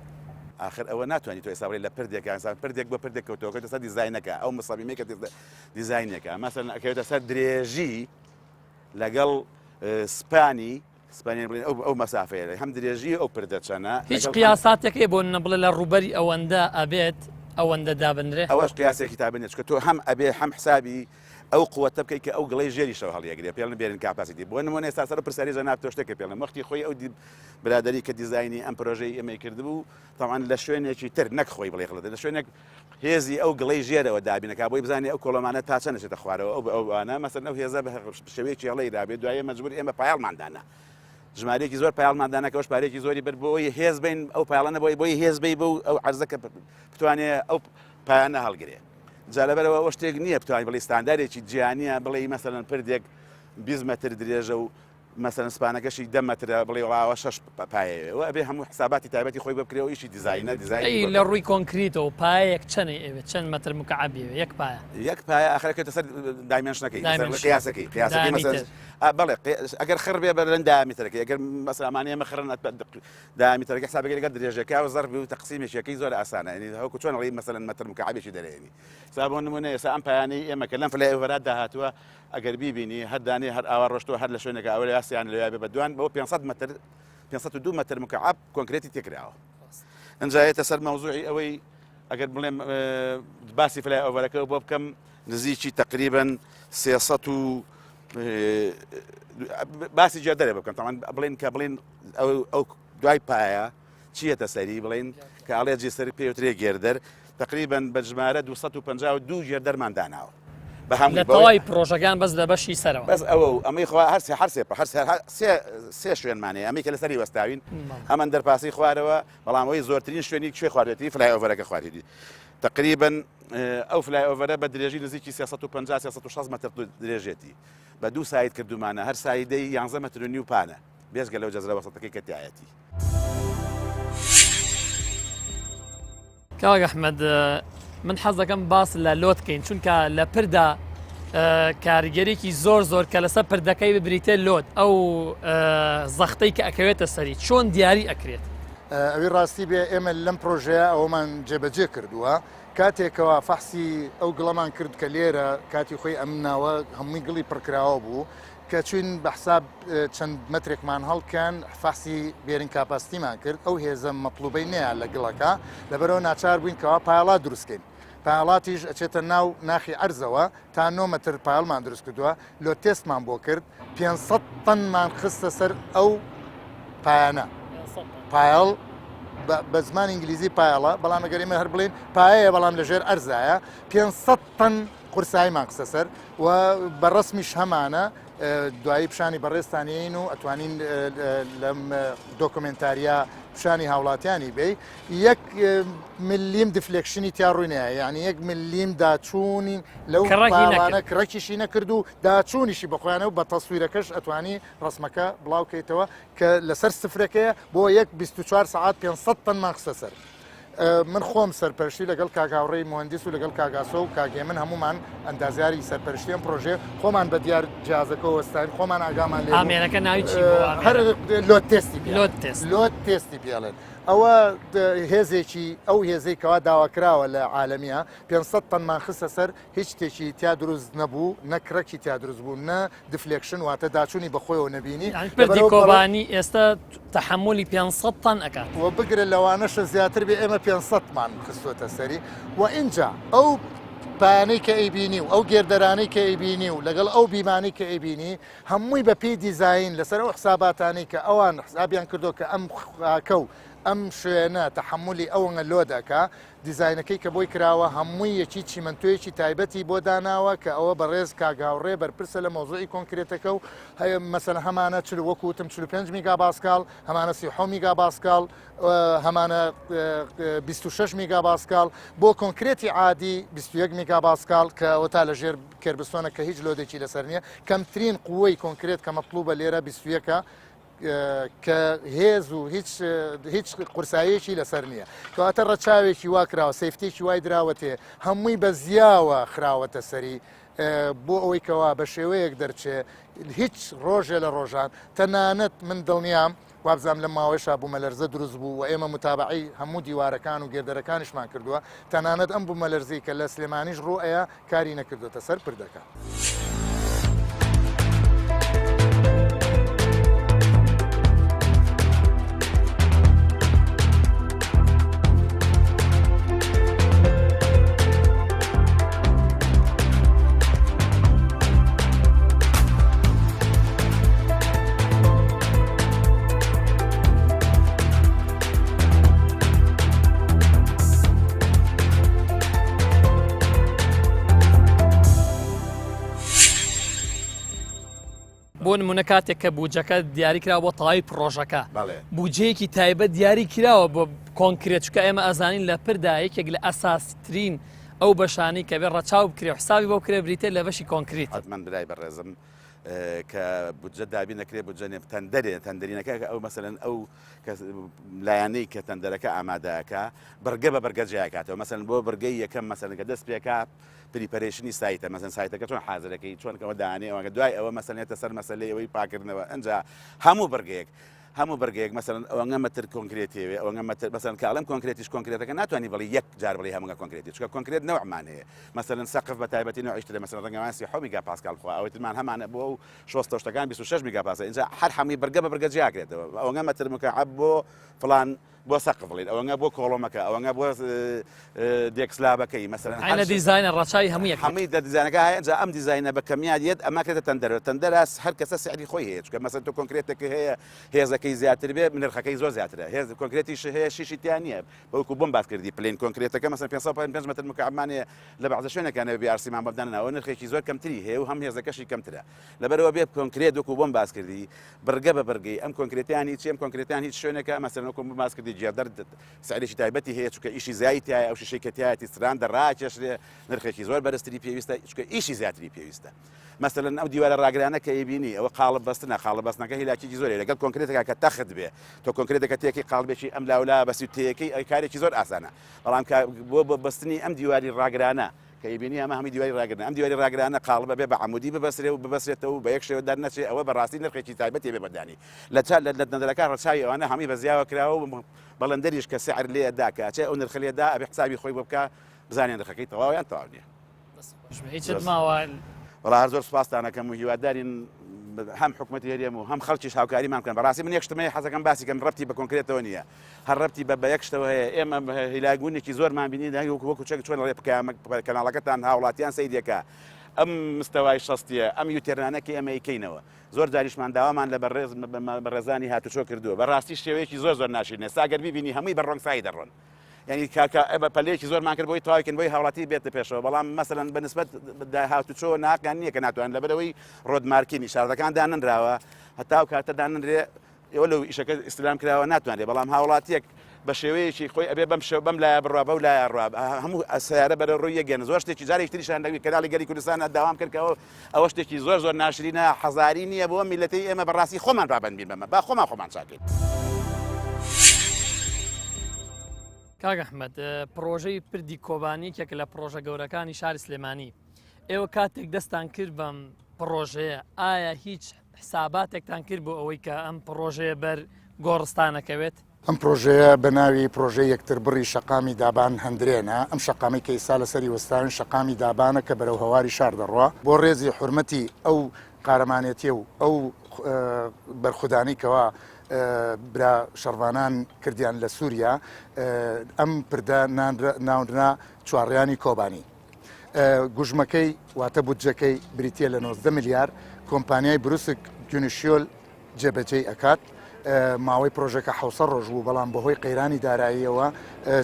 ئاخر ئەوە ناتوانانی تۆ ئێستا بڵێ لە پردێک ئینسان پردێک بۆ پردێک کەوتەوە سەر دیزاینەکە ئەو مصممەی کە دیزاینێکە مەسەلەن ئەکەوێتە سەر درێژی لەگەڵ span ی span ی بڵێن ئەو ئەو مەسافەیە هەم درێژی ئەو پردە چەنە هیچ قیاساتێک هەیە بۆ نمونە بڵێ لە ڕووبەری ئەوەندە ئەبێت ئەوەندە دابنرێ؟ ئەوەش قیاسێکی تابنێ چونکە تۆ هەم ئەبێ هەم حسابی. ئەو قوتە بکەی کە ئەو گڵەی ژێریشەوە هەڵیەگرێ پێڵن bearing capacity بۆ نمونە ئێستا سەر پرسیاری جەناب تۆ شتێکە پێڵم وەختی خۆی ئەو برادری کە دیزاینی ئەم پرۆژەی ئێمەی کردبوو تەوان لە شوێنێکی تر نەک خۆی بڵێ غڵەتە لە شوێنێک هێزی ئەو گڵەی ژێرەوە دابینەکە بۆی بزانێ ئەو column انە تا چەند نەچێتە خوارەوە ئەو ئەوانە مەسەن ئەو هێزە بە شێوەیەکی هەڵەی دابێت دوایە مەجبور ئێمە pile مان دانا ژمارەیەکی زۆر pile مان دانا کەەوەش پارێکی زۆری بەر بۆی هێز بین ئەو pile انە بۆی بۆی هێز بی بۆ ئەو عەرزەکە بتوانێ ئەو پایانە هەڵگرێ جا لەبەرەوە ئەوە شتێک نییە بتوانین بڵێ ستاندارێکی جیهانیە بڵێ مەسەلەن پردێک 20 مەتر درێژە و مەسەلەن span ەکەشی دە مەترە بڵێ وڵاوە شەش پایەوێ و ئەبێ هەموو حساباتی تایبەتی خۆی بکرێ و ئیشی دیزاینە دیزاین ئەی لە ڕووی کۆنکریتەوە پایەک چەنەی ئەوێت چەند مەتر مکعبی ئەوێ یەک پایە یەک پایە ئاخرەکەێتە سەر dimension ەکەی قیاسەکەی قیاسەکەی مەسەلەن بەڵێ ئەگەر خڕ بێ بەرەن diameter ەکەی ئەگەر مەسەلەن ئەمانەیە مەخڕن diameter ەکە حسابەکەی لەگەڵ درێژەکە و زەربی و تەقسیمێکیەکەی زۆر ئاسانە یعنی هەوکو چۆن ئەڵێی مەسەلەن مەتر مکعبێکی دەرێنی سا بۆ نمونە ئێستا ئەم پایانەی ئێمە کە لەم flyover ات داهاتووە ئەگەر بیبینی هەر دانێ هەر ئاوا ڕۆشتووە هەر لە شوێنێکە ئەوە یاسیان لەوێ بێ بە دوان بۆ 500 مەتر 502 مەتر مکعب کۆنکرێتی تێکراوە ئەنجا یەتە سەر مەوزوعی ئەوەی ئەگەر بڵێم باسی flyover ەکە بۆ بکەم نزیکی تقریبا 300 و باسی girder ێ بکەم تاوان بڵێن کە بڵێن ئەو دوای پایە چیەتە سەری بڵێن کە ئەڵێ جێسەر پێوترێ girder تقریبا بە ژمارە 252 girder مان داناوە بە هەموو لە تەواوی پرۆژەکان بەس لە بەشی سەرەوە بەس ئەوە و ئەمەی خوا هەرسێ هەرسێ هەرسێ سێ شوێنمانەیە ئەمەی کە لەسەری وەستاوین ئەمەن دەرپاسی خوارەوە بەڵام ئەوەی زۆرترین شوێنی کوێ خواردێتی flyover ەکە خواردێتی تقریبا ئەو flyover ە بە درێژی نزیکی 350 360 مەتر درێژێتی بە دوو side کردومانە هەر side ەی 11 مەتر و نیو پانە بێجگە لەو جەزرە وەسەتەکەی کە تایەتی. کاک ئەحمەد من حەز دەکەم باس لە load کەین چونکە لە پردا کاریگەرێکی زۆر زۆر کە لەسەر پردەکەی ببریتە load ئەو زەختەی کە ئەکەوێتە سەری چۆن دیاری ئەکرێت؟ ئەوی ڕاستی بێ ئێمە لەم پرۆژەیە ئەوەمان جێبەجێ کردووە کاتێکەوە فەحسی ئەو گڵەمان کرد کە لێرە کاتی خۆی ئەم ناوە هەمووی گڵی پڕکراوە بوو کە چوین بە حساب چەند مەترێکمان هەڵکەن فەحسی bearing capacity مان کرد ئەو هێزە مەتلوبەی نەیە لە گڵەکە لەبەرەوە ناچار بووین کەوا pile ات دروستکەین pile اتیش ئەچێتە ناو ناخی ئەرزەوە تا 9 مەتر pile مان دروست کردووە load test مان بۆ کرد 500 تەنمان خستە سەر ئەو پایانە pile بە زمان ئینگلیزی pile ە بەڵام ئەگەر ئێمە هەر بڵێن پایەیە بەڵام لەژێر ئەرزایە 500 تەن قورساییمان خستە سەر و بە ڕەسمیش هەمانە دوایی پیشانی بەڕێزتانین و ئەتوانین لەم دۆکمنتاریا پیشانی هاوڵاتیانی بی یەک ملیم deflection ی تیا ڕووی نایە یعنی یەک ملیم داچوونی لەو کڕانە crack یشی نەکرد و داچوونیشی بەخۆیانە و بە تەسویرەکەش ئەتوانی ڕسمەکە بڵاوکەیتەوە کە لەسەر سفرەکەیە بۆ یەک 24 سعات 500 تەنمان خستە سەر. من خۆم سەرپەرشتی لەگەڵ کاک هاوڕێی موهەندیس و لەگەڵ کاک ئاسۆ و کاک هێمن هەمومان ئەندازیاری سەرپەرشتی ئەم پرۆژەیە خۆمان بە دیار جیازەکەوە وەستاین خۆمان ئاگامان لێ ئامێرەکە ناوی چی بوو هەر load test ی پێ load test load test ی پێڵێن ئەوە هێزێکی ئەو هێزەی کەوا داواکراوە لە عالەمیە 500 تەنمان خستە سەر هیچ شتێکی تیا دروست نەبوو نە crack ی تیا دروست بوو نە deflection واتە داچوونی بەخۆیەوە نەبینی یانی پردی کۆبانی ئێستا تەحەمولی 500 تەن ئەکات. و بگرە لەوانەشە زیاتر بێ ئێمە 500 مان خستۆتە سەری و ئینجا ئەو پایانەی کە ئەیبینی و ئەو girder انەی کە ئەیبینی و لەگەڵ ئەو beam انەی کە ئەیبینی هەمووی بە پێی دیزاین لەسەر ئەو حساباتانەی کە ئەوان حسابیان کردو کە ئەم خاکە و ئەم شوێنە تەحەمولی ئەوەنگە load ئەکا دیزاینەکەی کە بۆی کراوە هەمووی یەکی چیمەنتۆیەکی تایبەتی بۆ داناوە کە ئەوە بەڕێز کاک هاوڕێ بەرپرسە لە مەوزوعی کۆنکرێتەکە و هەیە مەسەلەن هەمانە چل وەکو وتم 45 میگاباسکال هەمانە 37 میگاباسکال هەمانە 26 میگاباسکال بۆ کۆنکرێتی عادی 21 میگاباسکال کە ئەوە تا لەژێر kerbstone ە کە هیچ load ێکی لەسەر نییە کەمترین قوەی کۆنکرێت کە مەطلوبە لێرە 21 کە هێز و هیچ هیچ قورساییەکی لەسەر نییە کەواتە ڕەچاوێکی وا کراوە safety ێکی وای دراوەتێ هەمووی بە زیاوە خراوەتە سەری بۆ ئەوەی کەوا بە شێوەیەک دەرچێ هیچ ڕۆژێ لە ڕۆژان تەنانەت من دڵنیام وابزانام لەم ماوەیشا بوومەلەرزە دروست بوو و ئێمە متابعی هەموو دیوارەکان و girder ەکانیشمان کردووە تەنانەت ئەم بوومەلەرزەی کە لە سلێمانیش ڕوو ئەیا کاری نەکردۆتە سەر پردەکە. بۆ نمونە کاتێک کە بودجەکە دیاری کراوە بۆ تەواوی پڕۆژەکە بودجەیەکی تایبەت دیاری کراوە بۆ کۆنکرێت چونکە ئێمە ئەزانین لە پردا یەکێک لە ئەساسیترین ئەو بەشانەی کە بێ ڕەچاو بکرێ و حسابی بۆ بکرێ بریتە لە بەشی کۆنکریت. حەتمەن برای بەڕێزم کە بودجە دابین دەکرێت بودجە نێ تەندەرێ تەندەرینەکە ئەو مەسەلەن ئەو لایەنەی کە تەندەرەکە ئامادەکە بڕگە بە بڕگە جیاکاتەوە مەسەلەن بۆ بڕگەی یەکەم مەسەلەن کە دەست پێکا preparation ی site ە مەسەن site ەکە چۆن حازرەکەی چۆن کەەوە دانێ ئەوەکە دوای ئەوە مەسەلێتە سەر مەسەلەی ئەوەی پاکردنەوە ئەنجا هەموو بڕگەیەک هەموو بڕگەیەک مەسەلەن ئەوەنگە مەتر کۆنکرێتێوێ ئەوەنگە مەتر مەسەلەن کە ئەڵێم کۆنکرێتیش کۆنکرێتەکە ناتوانانی بڵێ یەک جار بڵێ هەموو کۆنکرێتی چونکە کۆنکرێت نەوعمان هەیە مەسەلەن سەقف بە تایبەتی نەوعیش ترە مەسەلەن ڕەنگەوان 37 میگا پاسکال بخوا ئەوەی ترمان هەمانە بۆ ئەو شۆستە شتەکان 26 میگا پاسکال ئینجا هەر هەمووی بڕگە بە بڕگە جیاکرێتەوە ئەوەنگە مەتر مکعب بۆ فڵان بۆ سەقف بڵێن ئەوەنگە بۆ column ەکە ئەوەنگە بۆ deck slab ەکەی مەسەلەن عینە دیزاینە ڕەچاوی هەموو یەک هەمووی دە دیزاینەکە هەیە ئینجا ئەم دیزاینە بە کەمیا یەت ئەمە کرێتە تەندەرە تەندەرە هەر کەسە سعری خۆی هەیە چونکە مەسەلەن تۆ کۆنکرێتێک هەیە هێزەکەی زیاتر بێ نرخەکەی زۆر زیاترە هێز کۆنکرێتیش هەیە شیشی تیا نییە بەوکو بۆم باس کردی plain کۆنکرێتەکە مەسەلەن 555 متر مکعبمان هەیە لە بەعزە شوێنەکان هەیە BRC مان بۆم دانەناوە نرخێکی زۆر کەمتری هەیە و هەم هێزەکەشی کەمترە لەبەرەوە بێ کۆنکرێت وەکو بۆم باس کردی بڕگە بە بڕگەی ئەم کۆنکرێتیان هیچ ئەم کۆنکرێتیان هیچ شوێنێکە مەسەلەن وەکو بۆم باس کردی girder سعرێکی تایبەتی هەیە چونکە ئیشی زیایی تایە ئەو شیشەی کە تایەتی strand ڕاکێشرێ نرخێکی زۆر بەرزتری پێویستە چونکە ئیشی زیاتری پێویستە مەسەلەن ئەو دیوارە ڕاگرانە کە ئەیبینی ئەوە قاڵب بەستنە قاڵب بەستنەکە هیلاکیی زۆری لەگەڵ کۆنکرێتەکە کە تەخت بێ تۆ کۆنکرێتەکە تێکی قاڵبێکی ئەم لاولا بەسی و تێیەکەی ئەی کارێکی زۆر ئاسانە بەڵام کە بۆ بەستنی ئەم دیواری ڕاگرانە کە ئەیبینی ئەمە هەمووی دیواری ڕاگرنە ئەم دیواری ڕاگرانە قاڵبە بێ بە عەمودی ببەسرێ و ببەسرێتەوە و بە یەک شێوە دەرنەچێ ئەوە بەڕاستی نرخێکی تایبەتی بێ بەدانی لە چا لە تەندەرەکە ڕەچاوی ئەوانە هەمووی بە زیاوە کراوە و بەڵێندەریش کە سعر لێ ئەدا کە ئەچێ ئەو نرخە لێ دا ئەبێ حسابی خۆی بۆ بکا بزانێ نرخەکەی تەواوە یان تەواو نییە. هیچت ماوە؟ وەڵا هەر زۆر سوپاستان ئەکەم و هیوادارین هەم حکومەتی هەرێم و هەم خەڵکیش هاوکاریمان بکەن بەڕاستی من یەک شتم هەیە حەزەکەم باسی کەم ڕەبتی بە کۆنکرێتەوە نییە هەر ڕەبتی بە بە یەک شتەوە هەیە ئێمە هیلاکبوونێکی زۆرمان بینی لە وەکو وەکو چەک چۆن ڕێ بکەم کەناڵەکەتان هاوڵاتیان سەیرێکە ئەم مستەوای شەستیە ئەم U-turn انە کە ئێمە ئەیکەینەوە زۆر جاریشمان داوامان لە بەڕێز بەڕێزانی هاتوچۆ کردووە بەڕاستی شێوەیەکی زۆر زۆر ناشرینە ساگەر بیبینی هەمووی بە wrong side دەڕۆن یانی کاکە ئێمە پەلەیەکی زۆرمان کرد بۆی تەواوی کەین بۆی هاوڵاتی بێتە پێشەوە بەڵام مەسەلەن بە نسبەت هاتوچۆ ناقیان نییە کە ناتوانن لەبەرەوەی road marking ئیشارەکان دانەنراوە هەتا و کاتە داننرێ ئێوە لەو ئیشەکە ئیسلام کراوە ناتوانێت بەڵام هاوڵاتیەک بە شێوەیەکی خۆی ئەبێ بەم شێو بەم لایە بڕوا بەو لایە ڕوا هەموو سیارە بەرە ڕووی یەکێن زۆر شتێکی جارێکی تریشان لەوی کەناڵی گەلی کوردستان داوام کرد کە ئەوە شتێکی زۆر زۆر ناشرینە حەزاری نییە بۆ میلەتی ئێمە بەڕاستی خۆمان پابەند بین بەمە با خۆمان خۆمان چاکەین. کاک ئەحمەد پڕۆژەی پردی کۆبانی یەکێکە لە پڕۆژە گەورەکانی شاری سلێمانی ئێوە کاتێک دەستان کرد بەم پڕۆژەیە ئایا هیچ حساباتێکتان کرد بۆ ئەوەی کە ئەم پڕۆژەیە بەر گۆڕستانەکەوێت؟ ئەم پرۆژەیە بە ناوی پرۆژەی یەکتربڕی شەقامی دابان هەندرێنە، ئەم شەقامەی کە ئیستا لەسەری وەستاوین شەقامی دابانە کە بەرەو هەواری شار دەڕوا، بۆ ڕێزی حورمەتی ئەو قارەمانێتیە و ئەو بەرخودانەی کەوا برا شەڕڤانان کردیان لە سووریا ئەم پردە ناونرا چوارڕیانی کۆبانی. گوژمەکەی واتە بودجەکەی بریتە لە 90 ملیار کۆمپانیای بروسک گونشیۆل جێبەجێی ئەکات. ماوەی پرۆژەکە حوسە ڕۆژ بوو بەڵام بەهۆی قەیرانی داراییەوە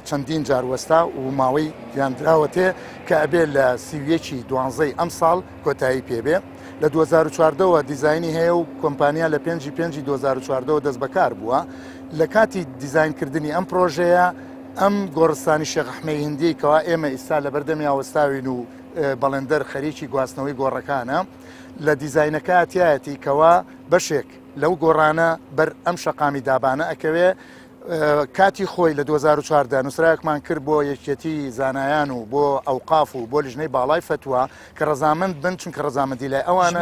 چەندین جار وەستا و ماوەی یاندراوەتێ کە ئەبێ لە سیویەکی دوانزەی ئەم ساڵ کۆتایی پێبێ لە 2014ەوە دیزایانی هەیە و کۆمپانیا لە پێنجی پێنجی 2014ەوە دەست بەکار بووە لە کاتی دیزاینکردنی ئەم پرۆژەیە ئەم گۆڕستانی شێخ ئەحمەی هندی کەوا ئێمە ئیستا لە بەردەمیا وەستاوین و بەڵێندەر خەریکی گواستنەوەی گۆڕەکانە لە دیزاینەکە تایەتی کەوا بەشێک لەو گۆڕانە بەر ئەم شەقامی دابانە ئەکەوێ کاتی خۆی لە 2014 نووسراوێکمان کرد بۆ یەکێتی زانایان و بۆ ئەوقاف و بۆ لیژنەی باڵای فەتوا کە ڕەزامەند بن چونکە ڕەزامەندی لای ئەوانە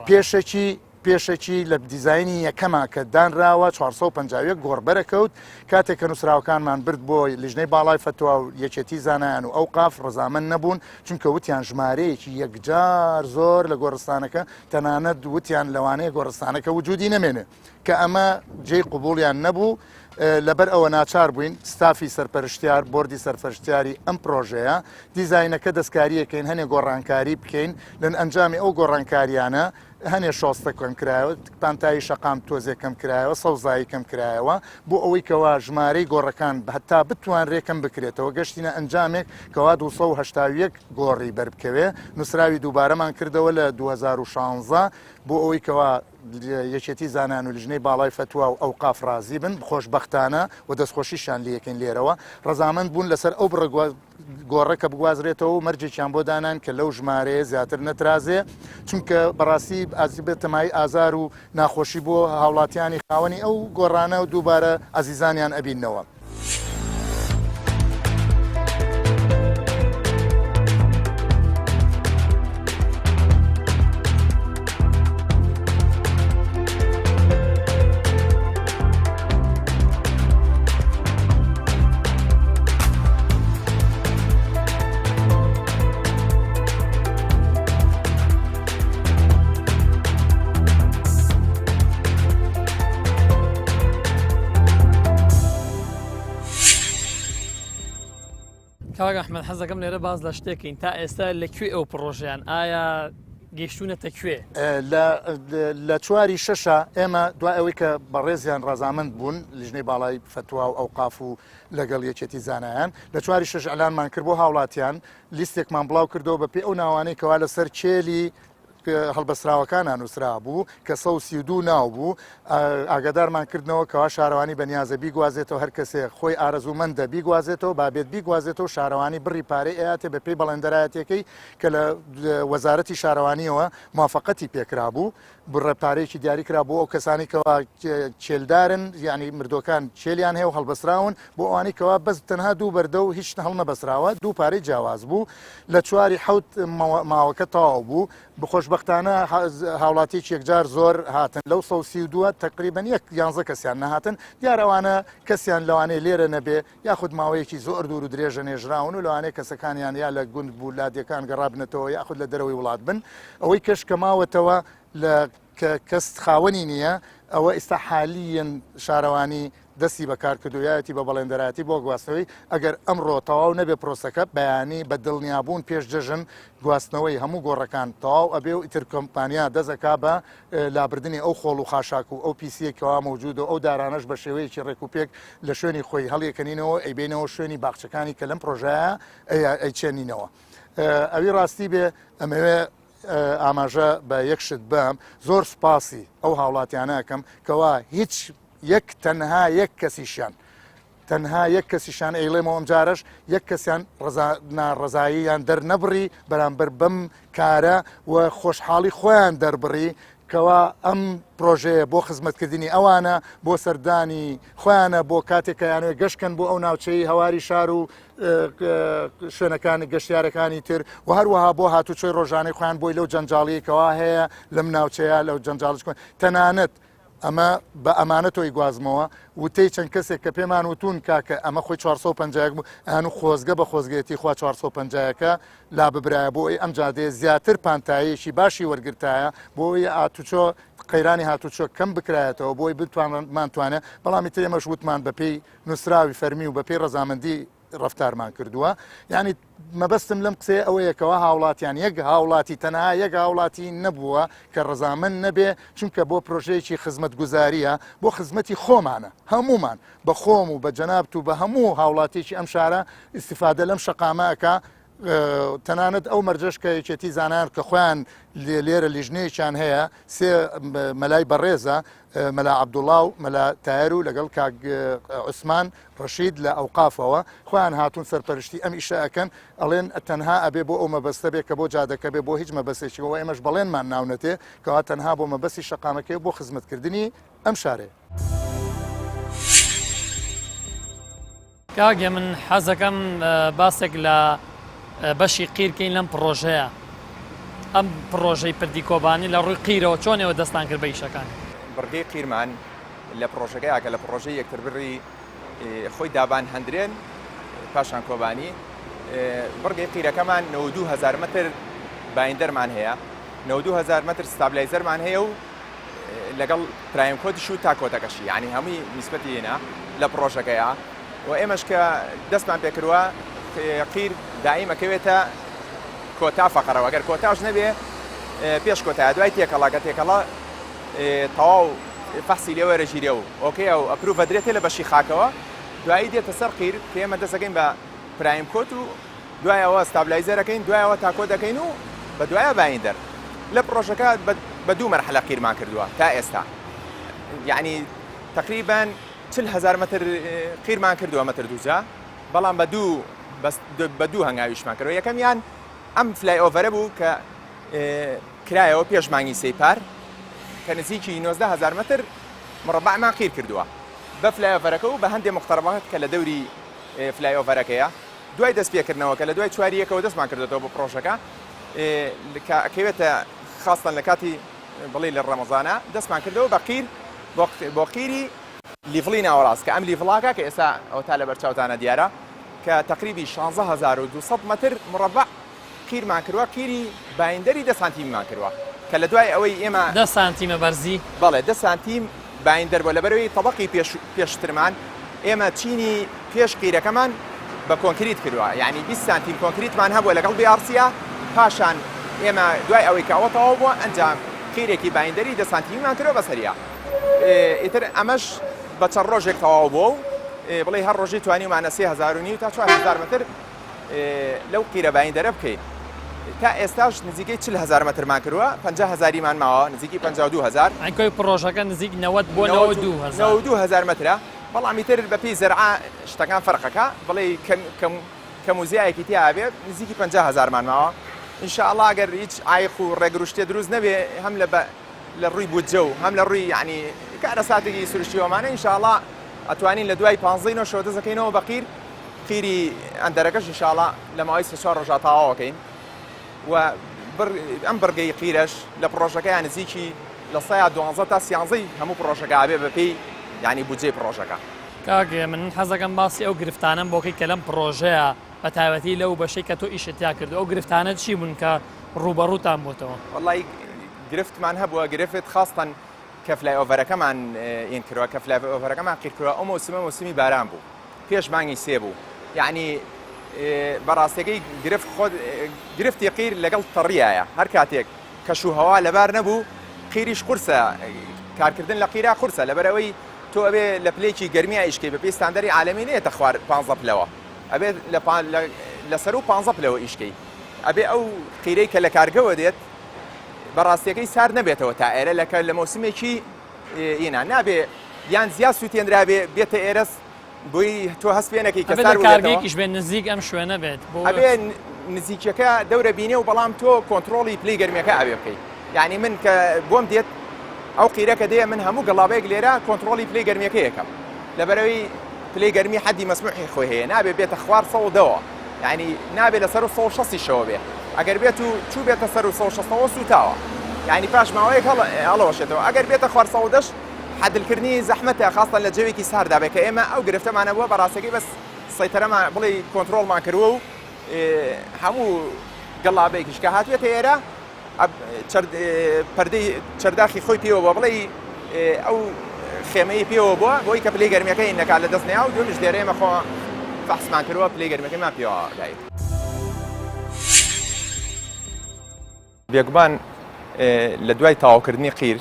پێشەکی پێشەکی لە دیزایانی یەکەما کە دانراوە 451 گۆڕ بەرەکەوت کاتێک کە نووسراوەکانمان برد بۆ لیژنەی باڵای فەتوا و یەکێتی زانایان و ئەوقاف ڕەزامەند نەبوون چونکە وتیان ژمارەیەکی یەکجار زۆر لە گۆڕستانەکە تەنانەت وتیان لەوانەیە گۆڕستانەکە وجودی نەمێنێ کە ئەمە جێی قوبوڵیان نەبوو لەبەر ئەوە ناچار بووین ستافی سەرپەرشتیار بۆردی سەرپەرشتیاری ئەم پرۆژەیە دیزاینەکە دەستکاریەکەین هەنێ گۆڕانکاری بکەین لەن ئەنجامی ئەو گۆڕانکاریانە. هەنێ شۆستە کەم کرایەوە، پانتایی شەقام تۆزێ کەم کرایەوە، سەوزایی کەم کرایەوە، بۆ ئەوەی کەوا ژمارەی گۆڕەکان هەتا بتوانرێ کەم بکرێتەوە، گەشتینە ئەنجامێک کەوا 281 گۆڕی بەربکەوێ، نووسراوی دووبارەمان کردەوە لە 2016 بۆ ئەوەی کەوا یەکێتی زانایان و لیژنەی باڵای فەتوا و ئەوقاف ڕازی بن، خۆشبەختانە و دەستخۆشیشیان لێکەین لێرەوە ڕەزامەند بوون لەسەر ئەو بڕە گۆڕە کە بگوازرێتەوە و مەرجێکیان بۆ دانان کە لەو ژمارەیە زیاتر نەترازێ، چونکە بەڕاستی بێتە مایەی ئازار و ناخۆشی بۆ هاوڵاتیانی خاوەنی ئەو گۆڕانە و دووبارە ئازیزانیان ئەبیننەوە. کاک ئەحمەد حەزەکەم لێرە باس لە شتێکین تا ئێستا لە کوێ ئەو پڕۆژیان ئایا گەیشتونەتە کوێ؟ لە چواری شەشە ئێمە دوای ئەوەی کە بەڕێزیان ڕەزامەند بوون لیژنەی باڵای فەتوا و ئەوقاف و لەگەڵ یەکێتی زانایان لە چواری شەش ئەلانمان کرد بۆ هاوڵاتیان لیستێکمان بڵاو کردەوە بە پێی ئەو ناوانەی کەوا لەسەر کێلی هەڵبەستراوەکانە نووسرابوو کە 132 ناو بوو ئاگادارمان کردنەوە کەوا شارەوانی بەنیازە بیگوازێتەوە هەر کەسێ خۆی ئارەزوومەندە بیگوازێتەوە با بێت بیگوازێتەوە شارەوانی بڕی پارەی ئەیاتێ بە پێی بەڵێندەرایەتیەکەی کە لە وەزارەتی شارەوانیەوە موافقەتی پێکرابوو بڕە پارەیەکی دیاری کرا بۆ ئەو کەسانی کەوا کێلدارن یعنی مردوەکان کێلیان هەیە و هەڵبەستراون بۆ ئەوانەی کەوا بەس تەنها دوو بەردە و هیچ هەڵنەبەستراوە دوو پارەی جیاواز بوو لە چواری حوت ماوەکە تەواو بوو بخۆشببختانە هاوڵاتیەکی یەکجار زۆر هاتن لەو 132 تقریبا یەک یانزە کەسیان نەهاتن دیار ئەوانە کەسیان لەوانەیە لێرە نەبێ یاخود ماوەیەکی زۆر دوور و درێژە نێژراون و لەوانەیە کەسەکانیان یا لە گوند بوو لادێکان گەڕابنەتەوە یاخود لە دەرەوەی وڵات بن ئەوەی کەش کە ماوەتەوە لە کە کەس خاوەنی نییە ئەوە ئیستا حالیەن شارەوانی دەستی بەکار کردوویەتی بە بەڵێندەرایەتی بۆ گواستنەوەی، ئەگەر ئەمڕۆ تەواو نەبێ پرۆسەکە، بەیانی بە دڵنیابوون پێش جەژن گواستنەوەی هەموو گۆڕەکان تەواو ئەبێ و ئیتر کۆمپانیا دەست ئەکا بە لابردنی ئەو خۆڵ و خاشاک و ئەو پیسییەی کەوا مەوجودە و ئەو دارانەش بە شێوەیەکی ڕێکوپێک لە شوێنی خۆی هەڵیەکەنینەوە و ئەیبەینەوە شوێنی باخچەکانی کە لەم پرۆژەیە ئەیچێنینەوە. ئەوی ڕاستی بێ ئەمەوێ ئاماژە بە یەک شت بەم، زۆر سوپاسی ئەو هاوڵاتیانە ئەکەم کەوا هیچ یەک تەنها یەک کەسیشیان تەنها یەک کەسیشان ئەیڵێمەوە ئەم جارەش یەک کەسیان ناڕەزاییان دەرنەبڕی بەرامبەر بەم کارە و خۆشحاڵی خۆیان دەربڕی کەوا ئەم پرۆژەیە بۆ خزمەتکردنی ئەوانە بۆ سەردانی خۆیانە بۆ کاتێک کە یانەوێ گەشتکەن بۆ ئەو ناوچەی هەواری شار و شوێنەکانی گەشتیارەکانی تر و هەروەها بۆ هاتوچۆی ڕۆژانەی خۆیان بۆی لەو جەنجاڵی کەوا هەیە لەم ناوچەیە لەو جەنجاڵش تەنانەت ئەمە بە ئەمانەتۆی گوازمەوە وتەی چەند کەسێک کە پێمان وتون کاکە ئەمە خۆی 450 بوو ئەیان و خۆزگە بە خۆزگەیەتی خوا 450ەکە لا ببرایە بۆ ئەوەی ئەم جادەیە زیاتر پانتاییەکی باشی وەرگرتایە بۆ ئەوەی هاتوچۆ قەیرانی هاتوچۆ کەم بکرایەتەوە بۆی بتوانمانتوانێت بەڵامی تر ئێمەش وتمان بەپێی نووسراوی فەرمی و بەپێی ڕەزامەندی ڕەفتارمان کردووە یعنی مەبەستم لەم قسەیە ئەوەیە کەوا هاوڵاتیان یەک هاوڵاتی تەنها یەک هاوڵاتی نەبووە کە ڕەزامەند نەبێ چونکە بۆ پرۆژەیەکی خزمەتگوزاریە بۆ خزمەتی خۆمانە هەمومان بە خۆم و بە جەنابت و بە هەموو هاوڵاتیەکی ئەم شارە ئیسیفادە لەم شەقامە ئەکا تەنانەت ئەو مەرجەش کە یەکێتی زانایان کە خۆیان لێرە لیژنەیەکیان هەیە سێ مەلای بەڕێزە مەلا عەبدوڵا و مەلا تایەر و لەگەڵ کاک عوسمان ڕەشید لە ئەوقافەوە خۆیان هاتوون سەرپەرشتی ئەم ئیشە ئەکەن ئەڵێن تەنها ئەبێ بۆ ئەو مەبەستە بێ کە بۆ جادەکە بێ بۆ هیچ مەبەستێکیەوە ئێمەش بەڵێنمان ناونەتێ کەوا تەنها بۆ مەبەستی شەقامەکەی و بۆ خزمەتکردنی ئەم شارەیە. کاک هێمن حەزەکەم باسێک لە بەشی قیر کەین لەم پڕۆژەیە ئەم پڕۆژەی پردی کۆبانی لە ڕووی قیرەوە چۆن ئێوە دەستان کرد بە ئیشەکان؟ بڕگەی قیرمان لە پڕۆژەکەیا کە لە پڕۆژەی یەکتربڕی خۆی دابان هەندرێن پاشان کۆبانی بڕگەی قیرەکەمان 92 هزار متر binder مان هەیە 92 هزار متر stabilizer مان هەیە و لەگەڵ prime coat ش و top coat ەکەشی یعنی هەمووی نیسبەتی هێنا لە پڕۆژەکەیا و ئێمەش کە دەستمان پێکردووە قیر دائیمە کەوێتە کۆتا فەقەرەوە گەر کۆتاش نەبێ. پێش کۆتایە دوای تێکەڵە کە تێکەڵە تەواو فەحسی لێ وەرەگیرێ و okay ە و approve ئەدرێتێ لە بەشی خاکەوە دوایی دێتە سەر قیر کە ئێمە دەست ئەکەین بە prime coat و دوای ئەوە stabilizer ئەکەین دوای ئەوە top coat دەکەین و بە دوایە binder لە پڕۆژەکە بە دوو مەرحەلە قیرمان کردووە تا ئێستا یعنی تقریبا 40 هەزار مەتر قیرمان کردووە مەتر دووجا بەڵام بە دوو بە دوو هەنگاویشمان کردووە یەکەمیان ئەم flyover ە بوو کە کرایەوە پێش مانگی سێی پار کە نزیکی 19 هەزار مەتر مڕەبەعمان قیر کردووە بە flyover ەکە و بە هەندێ مقتەرەبات کە لە دەوری flyover ەکەیە دوای دەست پێکردنەوە کە لە دوای چواری یەکەوە دەستمان کردێتەوە بۆ پرۆژەکە کە ئەکەوێتە خاستان لە کاتی بڵێ لە ڕەمەزانە دەستمان کردەوە بە قیر بۆ قیری level ی ناوەڕاست کە ئەم level ەکە کە ئێستا ئەو تا لە بەرچاوتانە دیارە کە تەقریبی 16200 مەتر مڕەبع قیرمان کردوە قیری binder ی دە سانتیمیمان کردوە کە لە دوای ئەوەی ئێمە. دە سانتیمە بەرزی؟ بەڵێ دە سانتیم binder بوە لەبەرئەوەی تەبەقی پێش پێشترمان ئێمە چینی پێش قیرەکەمان بە کۆنکریت کردوە یانی 20 سانتیم کۆنکریتمان هەبوە لەگەڵ BRC ە پاشان ئێمە دوای ئەوەی کە ئەوە تەواو بوە ئەنجا قیرێکی binder ی دە سانتیمیمان کردوە بەسەریا ئیتر ئەمەش بە چەند ڕۆژێک تەواو بووە و بڵێ هەر ڕۆژی توانیومانە 3000 و تا 4000 متر لەو قیرە binder ە بکەین تا ئێستاش نزیکەی 40 هەزار مەترمان کردووە 50 هەزاریمان ماوە نزیکی 52 هەزار ئەی کۆی پڕۆژەکە نزیک 90 بۆ 92 هەزار 92 هەزار مەترە بەڵام ئیتر بەپێی زەرعە شتەکان فەرقەکە بڵێ کەم کەم کەم و زیایەکی تیا بێت نزیکی 50 هەزارمان ماوە إن شاء الله ئەگەر هیچ عایق و ڕێگرو شتێ دروست نەبێ هەم لە لە ڕووی بودجە و هەم لە ڕووی یعنی کارەساتێکی سروشتیەوەمانە إن شاء الله ئەتوانین لە دوای 15 نۆشەوە دەست دەکەینەوە بە قیر قیری under ەکەش ان شاءاللە لە ماوەی سێ چوار ڕۆژا تەواوەکەین و ئەم بڕگەی قیرەش لە پڕۆژەکەیان نزیکی لە سەیا دوانزە تا سیانزەی هەموو پڕۆژەکە ئەبێ بەپێی یعنی بودجەی پڕۆژەکە. کاک من حەزەکەم باسی ئەو گرفتانەم بۆ کەی کە لەم پڕۆژەیە بە تایبەتی لەو بەشەی کە تۆ ئیشت تیا کردو ئەو گرفتانە چی بوون کە ڕووبەڕووتان بۆتەوە؟ وەڵی گرفتمان هەبووە گرفت خاستەن کە flyover ەکەمان ئین کردوە کە flyover ەکەمان قیر کردوە ئەو مەوسمە مەوسمی باران بوو پێش مانگی سێ بوو یعنی بەڕاستەکەی گرفت خۆ گرفتی قیر لەگەڵ تەڕیایە هەر کاتێک کەش و هەوا لەبار نەبوو قیریش قورسە کارکردن لە قیرا قورسە لەبەرەوەی تۆ ئەبێ لە پلێکی گەرمیا ئیشکەی بە پێی ستاندەری عالەمی نێتە خوار 15 پلەوە ئەبێت لە سەر و 15 پلەوە ئیشکەی ئەبێ ئەو قیرەی کە لە کارگەوە دێت بەڕاستیەکەی سارد نەبێتەوە تا ئێرە لەکە لە مەوسمێکی ئینا نابێ یان زیاد سووتێنرابێ بێتە ئێرەس بۆی تۆ هەست پێ نەکەی کە ئەبێ لە سار بووبێتەوە. کارگەیەکیش بێت نزیک ئەم شوێنە بێت بۆ ئەبێ نزیکیەکە دەورە بینێ و بەڵام تۆ کۆنتڕۆڵی پلەی گەرمیەکە ئەبێ بکەی یعنی من کە بۆم دێت ئەو قیرە کە دێ من هەموو گەڵابەیەک لێرە کۆنتڕۆڵی پلەی گەرمیەکە یەکەم لەبەرەوەی پلەی گەرمی حەدی مەسموحی خۆی هەیە نابێ بێتە خوار 110ەوە یعنی نابێ لەسەر 160 شەوە بێ ئەگەر بێت و چوو بێتە سەر و 160ەوە سوتاوە یعنی پاش ماوەیەک هەڵەوەشێتەوە ئەگەر بێتە خوار 110 حەدلکردنی زەحمەتە خاستەن لە جەوێکی ساردا بێ کە ئێمە ئەو گرفتەمانە بووە بەڕاستەکەی بەس سەیتەرەمان بڵێ کۆنترۆڵمان کردووە و هەموو گەڵابێکیش کە هاتوێتە ئێرە پەردەی چەرداخی خۆی پێوە بووە بڵێ ئەو خێمەی پێوە بووە بۆی کە پلەی گەرمیەکەی نەکات لە دەست نیا و دومیش لێرە ئێمە خۆ فەحسمان کردووە پلەی گەرمیەکەیمان پێوە دای. بێگومان لە دوای تەواوکردنی قیر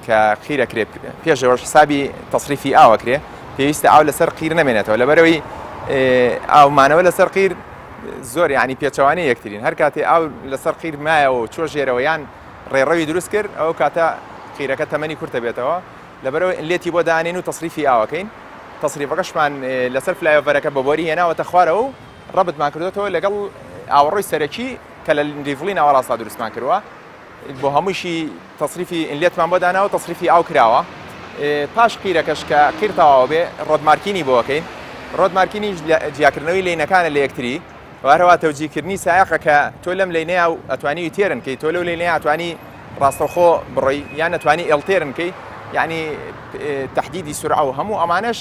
کە قیر ئەکرێ پێش ئەوەش حسابی تەسریفی ئاو ئەکرێ پێویستە ئاو لەسەر قیر نەمێنێتەوە لەبەرەوەی ئاو مانەوە لەسەر قیر زۆر ینی پێچەوانەی یەکترین هەر کاتێ ئاو لەسەر قیر مایەوە و چۆ ژێرەوە یان ڕێڕەوی دروست کرد ئەو کاتە قیرەکە تەمەنی کورتە بێتەوە لەبەرەوە inlet ی بۆ دانێن و تەسریفی ئاوەکەین تەسریفەکەشمان لەسەر flyover ەکە بە بۆری هێناوەتە خوارەوە و ڕەبتمان کردوێتەوە لەگەڵ ئاوەڕۆی سەرەکی کە لە level ی ناوەڕاستدا دروستمان کردووە بۆ هەمووشی تەسریفی inlet مان بۆ داناوە تەسریفی ئاو کراوە پاش قیرەکەش کە قیر تەواو بێ road marking ی بۆ ئەکەین road marking یش جیاکردنەوەی lane ەکانە لە یەکتری وهەروە تەوجیکردنی سایەقە کە تۆ لەم lane ەیە و ئەتوانی U-turn کەی تۆ لەو lane ەیە ئەتوانی ڕاستەوخۆ بڕۆی یان ئەتوانی L-turn کەی یعنی تهدیدی سرعە و هەموو ئەمانەش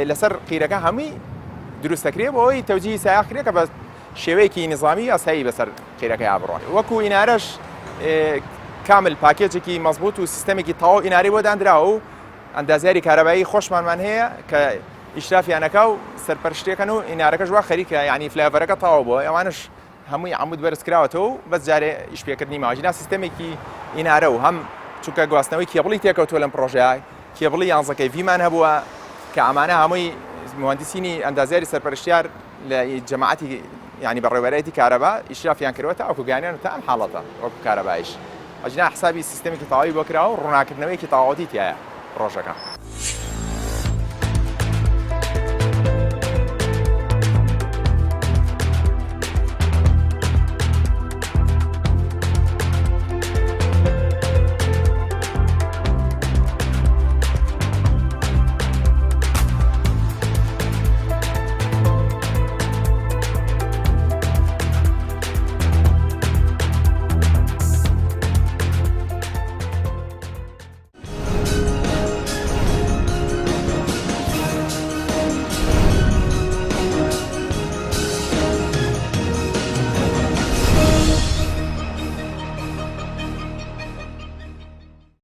لەسەر قیرەکە هەمووی دروست دەکرێت بۆ ئەوەی تەوجیهی سایەق کرێت کە بە شێوەیەکی نیزامی یاسایی بەسەر قیرەکەیا بڕۆن وەکو ئینارەش کامل package ێکی مەزبوط و سیستەمێکی تەواو ئینارەی بۆ دانراوە و ئەندازیاری کارەبایی خۆشمانمان هەیە کە ئیشرافیانەکە و سەرپەرشتەکەن و ئینارەکەش وا خەریکە یعنی flyover ەکە تەواو بووە ئەوانش. هەمووی عەمود بەرز کراوەتەوە و بەس جارێ ئیش پێکردنی ماوە ژینا سیستەمێکی ئینارە و هەم چونکە گواستنەوەی کێبڵی تێکەوتووە لەم پڕۆژەیە کێبڵی یانزە کەیڤیمان هەبووە کە ئەمانە هەمووی موهەندیسینی ئەندازیاری سەرپەرشتیار لە جەماعەتی یعنی بەڕێوەبەرایەتی کارەبا ئیشرافیان کردووە تاوەکو گەیانیان تا ئەم حاڵەتە وەکو کارەبایش ئەجنا حسابی سیستەمێکی تەواوی بۆ کراوە و ڕووناکردنەوەیەکی تەواوەتی تیایە پڕۆژەکە.